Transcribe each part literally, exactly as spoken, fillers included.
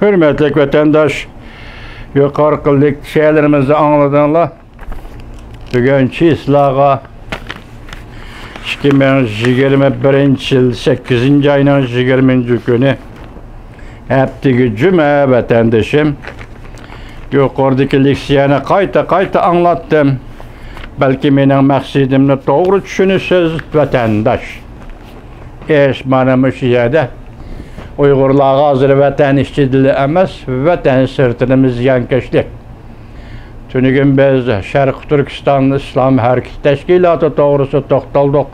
ھۆرمەتلىك ۋەتەنداش، يۇقىرىقى لېكسىيەلىرىمىزنى ئاڭلىدىڭلار. بۈگۈن چىسلاغا ئىككى مىڭ يىگىرمە بىرىنچى يىل سەككىزىنچى ئاينىڭ يىگىرمىنچى كۈنى، ھەپتىگە جۈمە، ۋەتەندىشىم. يۇقىرىدىكى لېكسىيەنى قايتا-قايتا ئاڭلاتتىم. بەلكى مېنىڭ مەقسىتىمنى توغرا چۈشىنىسىز، ۋەتەنداش. ئىش مانا مۇشۇ يەردە. ئۇيغۇرلارغا ھازىر ۋەتەن ئىچىدىلا ئەمەس، ۋەتەن سىرتىدىمۇ زىيانكەشلىك. تۈنۈگۈن بىز شەرقىي تۈركىستان ئىسلام ھەرىكىتى تەشكىلاتى توغرىسىدا توختالدۇق.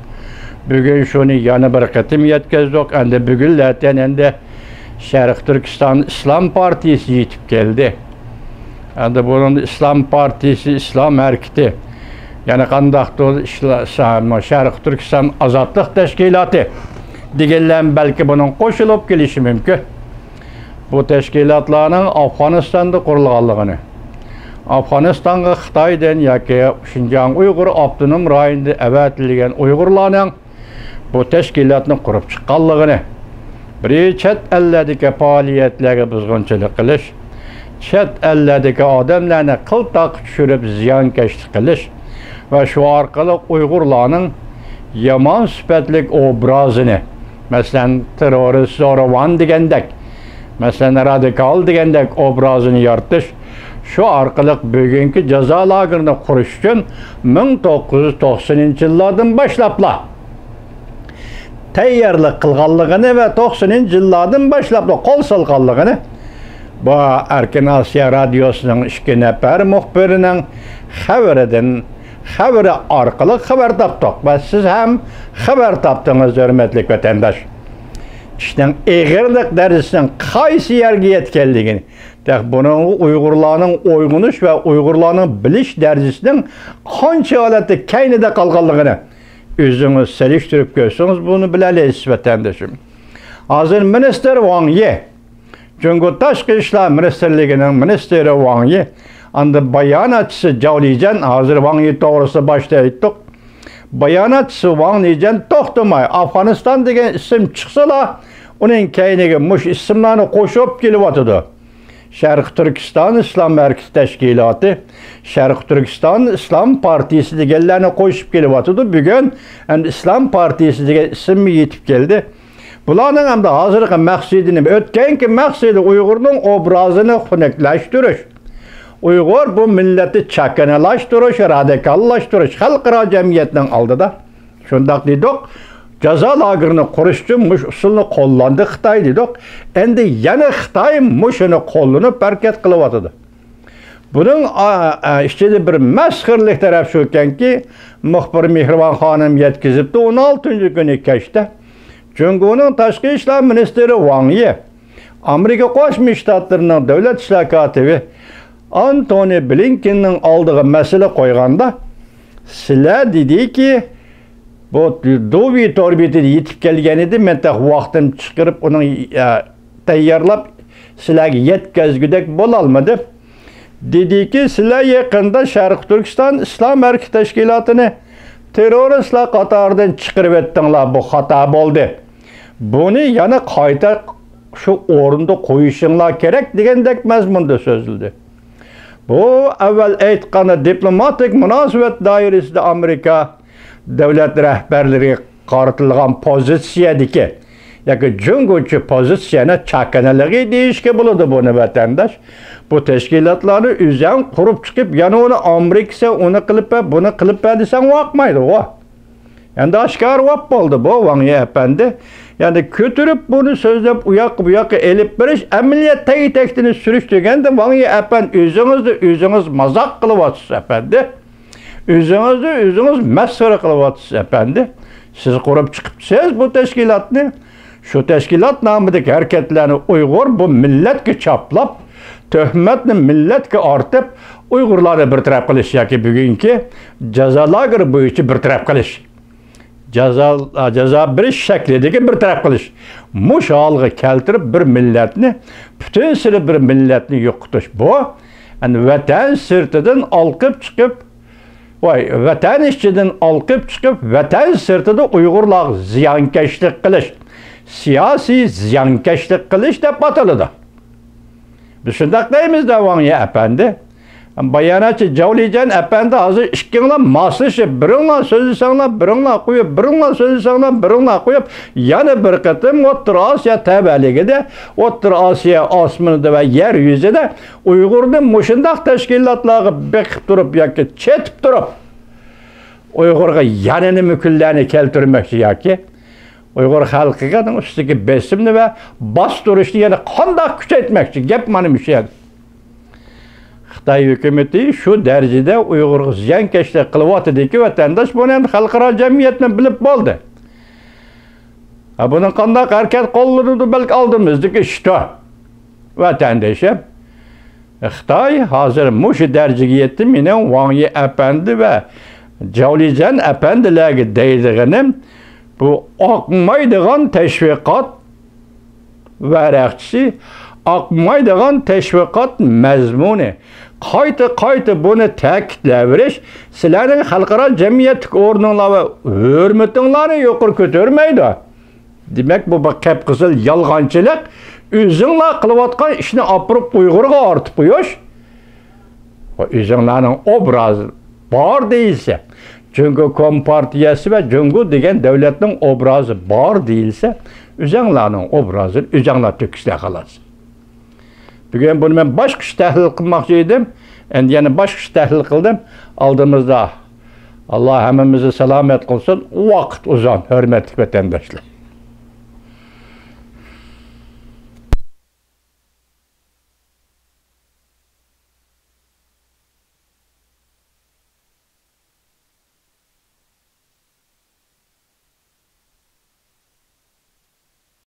بۈگۈن شۇنى يەنە بىر قېتىم يەتكۈزدۇق. ئەمدى بۈگۈنلەتەن ئەمدى شەرقىي تۈركىستان ئىسلام پارتىيىسى يېتىپ كەلدى. ئەمدى بۇنىڭدا ئىسلام پارتىيىسى، ئىسلام ھەرىكىتى، يەنە قانداقتۇر ئىشلا-، شەرقىي تۈركىستان ئازادلىق تەشكىلاتى دېگەنلەر بەلكى بۇنىڭغا قوشۇلۇپ كېلىشى مۇمكىن. بۇ تەشكىلاتلارنىڭ ئافغانىستاندا قۇرۇلغانلىقىنى، ئافغانىستانغا خىتايدىن ياكى شىنجاڭ ئۇيغۇر ئاپتونوم رايونىدا ئەۋەتىلگەن ئۇيغۇرلارنىڭ بۇ تەشكىلاتنى قۇرۇپ چىققانلىقىنى، بىرى چەت ئەللەردىكى پائالىيەتلەرگە بۇزغۇنچىلىق قىلىش، چەت ئەللەردىكى ئادەملەرنى قىلتاققا چۈشۈرۈپ زىيانكەشلىك قىلىش ۋە شۇ ئارقىلىق ئۇيغۇرلارنىڭ يامان سۈپەتلىك ئوبرازىنى، مەسىلەن، تېررورىست زورىۋان دېگەندەك، مەسىلەن، رادىكال دېگەندەك ئوبرازىنى يارىتىش، شۇ ئارقىلىق بۈگۈنكى جازا لاگېرىنى قۇرۇش ئۈچۈن مىڭ توققۇز يۈز توقسىنىنچى يىللاردىن باشلاپلا تەييارلىق قىلغانلىقىنى ۋە توقسىنىنچى يىللاردىن باشلاپلا قول سالغانلىقىنى بۇ ئەركىن ئاسىيا رادىيوسىنىڭ ئىككى نەپەر مۇخبىرىنىڭ خەۋىرىدىن، خەۋىرى ئارقىلىق خەۋەر تاپتۇق ۋە سىز ھەم خەۋەر تاپتىڭىز، ھۆرمەتلىك ۋەتەنداش. ئىشنىڭ ئېغىرلىق دەرىجىسىنىڭ قايسى يەرگە يەتكەنلىكىنى، تېخى بۇنىڭغا ئۇيغۇرلارنىڭ ئويغىنىش ۋە ئۇيغۇرلارنىڭ بىلىش دەرىجىسىنىڭ قانچە ھالەتتە كەينىدە قالغانلىقىنى ئۆزىڭىز سېلىشتۇرۇپ كۆرسىڭىز، بۇنى بىلەلەيسىز، ۋەتەندىشىم. ھازىر مىنىستىر ۋاڭ يى، جۇڭگو تاشقى ئىشلار مىنىستىرلىكىنىڭ مىنىستىرى ۋاڭ يى، ئاندىن باياناتچىسى جاۋ لىجەن، ھازىر ۋاڭ يى توغرىسىدا باشتا ئېيتتۇق. باياناتچىسى ۋاڭ لىجەن توختىماي، ئافغانىستان دېگەن ئىسىم چىقسىلا، ئۇنىڭ كەينىگە مۇشۇ ئىسىملارنى قوشۇپ كېلىۋاتىدۇ. شەرقىي تۈركىستان ئىسلام ھەرىكىتى تەشكىلاتى، شەرقىي تۈركىستان ئىسلام پارتىيىسى دېگەنلەرنى قوشۇپ كېلىۋاتىدۇ. بۈگۈن ئەمدى ئىسلام پارتىيىسى دېگەن ئىسىممۇ يېتىپ كەلدى. بۇلارنىڭ ئەمدى ھازىرقى مەقسىتى نېمە؟ ئۆتكەنكى مەقسىتى ئۇيغۇرنىڭ ئوبرازىنى خۇنۈكلەشتۈرۈش. ئۇيغۇر بۇ مىللەتنى چاكىنىلاشتۇرۇش، رادىكاللاشتۇرۇش، خەلقئارا جەمئىيەتنىڭ ئالدىدا. شۇنداق دېدۇق. جازا لاگېرىنى قۇرۇش ئۈچۈن مۇشۇ ئۇسۇلنى قوللاندى خىتاي دېدۇق. ئەمدى يەنە خىتاي مۇشۇنى قوللىنىپ ھەرىكەت قىلىۋاتىدۇ. بۇنىڭ، ئا، ئا، ئىچىدە بىر مەسخىرىلىك تەرەپ شۇكەنكى، مۇخبىر مېھرىبان خانىم يەتكۈزۈپتۇ، ئون ئالتىنچى كۈنى كەچتە جۇڭگونىڭ تاشقى ئىشلار مىنىستىرى ۋاڭ يى ئامېرىكا قوشما شتاتلىرىنىڭ دۆلەت ئىشلار كاتىپى ئانتونى بلىنكېننىڭ ئالدىغا مەسىلە قويغاندا، سىلەر دېدىكى، بۇ دۇۋى تور بېتىدە يېتىپ كەلگەن ئىدى، مەن تېخى ۋاقتىم چىقىرىپ ئۇنىڭ، ئە، تەييارلاپ سىلەرگە يەتكۈزگۈدەك بولالمىدىم. دېدىكى، سىلەر يېقىندا شەرقىي تۈركىستان ئىسلام ھەرىكىتى تەشكىلاتىنى تېررورىستلار قاتارىدىن چىقىرىۋەتتىڭلار، بۇ خاتا بولدى. بۇنى يەنە قايتا شۇ ئورنىدا قويۇشۇڭلار كېرەك دېگەندەك مەزمۇندا سۆزلىدى. بۇ ئەۋۋەل ئېيتقاندا دىپلوماتىك مۇناسىۋەت دائىرىسىدە ئامېرىكا دۆلەت رەھبەرلىرىگە قارىتىلغان پوزىتسىيەدىكى ياكى جۇڭگوچە پوزىتسىيەنى چاكىنىلىقى دېيىشكە بولىدۇ بۇنى، ۋەتەنداش. بۇ تەشكىلاتلارنى ئۆزەڭ قۇرۇپ چىقىپ، يەنە ئۇنى ئامېرىكىسى ئۇنى قىلىپ بەر، بۇنى قىلىپ بەر دېسەڭ ۋاقمايدىغۇ. ئەمدى ئاشكارىلاپ بولدى بۇ، ۋاڭ يى ئەپەندى. يەنى كۆتۈرۈپ بۇنى سۆزلەپ، ئۇ ياققا، بۇ ياققا ئېلىپ بېرىش، ئەمەلىيەت تەگى-تەكتىنى سۈرۈشتۈرگەندە، ۋاڭ يى ئەپەندى، ئۆزىڭىزنى ئۆزىڭىز مازاق قىلىۋاتىسىز، ئەپەندى. ئۆزىڭىزنى ئۆزىڭىز مەسخىرە قىلىۋاتىسىز، ئەپەندى. سىز قۇرۇپ چىقىپسىز بۇ تەشكىلاتنى. شۇ تەشكىلات نامىدىكى ھەرىكەتلەرنى ئۇيغۇر بۇ مىللەتكە چاپلاپ، تۆھمەتنى مىللەتكە ئارتىپ، ئۇيغۇرلارنى بىر تەرەپ قىلىش ياكى بۈگۈنكى جازا لاگېرى بويىچە بىر تەرەپ قىلىش، جازا، جازا بېرىش شەكلىدىكى بىر تەرەپ قىلىش. مۇشۇ ھالغا كەلتۈرۈپ، بىر مىللەتنى، پۈتۈنسىرى بىر مىللەتنى يوقىتىش. بۇ، يەنى ۋەتەن سىرتىدىن ئالقىپ چىقىپ، ۋاي، ۋەتەن ئىچىدىن ئالقىپ چىقىپ، ۋەتەن سىرتىدا ئۇيغۇرلارغا زىيانكەشلىك قىلىش، سىياسىي زىيانكەشلىك قىلىش دەپ ئاتىلىدۇ. بىز شۇنداق دەيمىز-دە، ۋاڭ يى ئەپەندى. باياناتچى جاۋلىجان ئەپەندى، ھازىر ئىككىڭلار ماسلىشىپ، بىرىڭلار سۆزلىسەڭلار، بىرىڭلار قويۇپ، بىرىڭلار سۆزلىسەڭلار، بىرىڭلار قويۇپ، يەنە بىر قېتىم ئوتتۇرا ئاسىيا تەۋەلىكىدە، ئوتتۇرا ئاسىيا ئاسمىنىدا ۋە يەر يۈزىدە ئۇيغۇرنى مۇشۇنداق تەشكىلاتلارغا بېقىپ تۇرۇپ ياكى چېتىپ تۇرۇپ، ئۇيغۇرغا يەنە نېمە كۈنلەرنى كەلتۈرمەكچى ياكى ئۇيغۇر خەلقىنىڭ ئۈستىدىكى بېسىمنى ۋە باستۇرۇشنى يەنە قانداق كۈچەيتمەكچى؟ گەپ مانا مۇشۇ يەردە. خىتاي ھۆكۈمىتى شۇ دەرىجىدە ئۇيغۇرغا زىيانكەشلىك قىلىۋاتىدىكى، ۋەتەنداش، بۇنى ئەمدى خەلقئارا جەمئىيەتمۇ بىلىپ بولدى. ھە، بۇنىڭ قانداق ھەرىكەت قوللىنىدۇ، بەلكى ئالدىمىزدىكى ئىشتا. ۋەتەندىشىم، خىتاي ھازىر مۇشۇ دەرىجىگە يەتتى، مېنىڭ ۋاڭ يى ئەپەندى ۋە جاۋلىجان ئەپەندىلەرگە دەيدىغىنىم، بۇ ئاقمايدىغان تەشۋىقات ۋەرەقچىسى، ئاقمايدىغان تەشۋىقات مەزمۇنى. قايتا-قايتا بۇنى تەكىتلەۋېرىش سىلەرنىڭ خەلقئارا جەمئىيەتتىكى ئورنۇڭلار ۋە ھۆرمىتىڭلارنى يۇقىرى كۆتۈرمەيدۇ. دېمەك، بۇ بىر قىپقىزىل يالغانچىلىق. ئۆزۈڭلار قىلىۋاتقان ئىشنى ئاپىرىپ ئۇيغۇرغا ئارتىپ قويۇش. ئۆزۈڭلارنىڭ ئوبرازى بار دېيىلسە، جۇڭگو كومپارتىيەسى ۋە جۇڭگو دېگەن دۆلەتنىڭ ئوبرازى بار دېيىلسە، ئۆزۈڭلارنىڭ ئوبرازىنى ئۆزۈڭلار تۆكۈشلەر خالاس. بۈگۈن بۇنى مەن باشقىچە تەھلىل قىلماقچى ئىدىم. ئەمدى يەنە باشقىچە تەھلىل قىلدىم. ئالدىمىزدا، ئاللا ھەممىمىزنى سالامەت قىلسۇن. ۋاقىت ئۇزۇن، ھۆرمەتلىك ۋەتەنداشلار.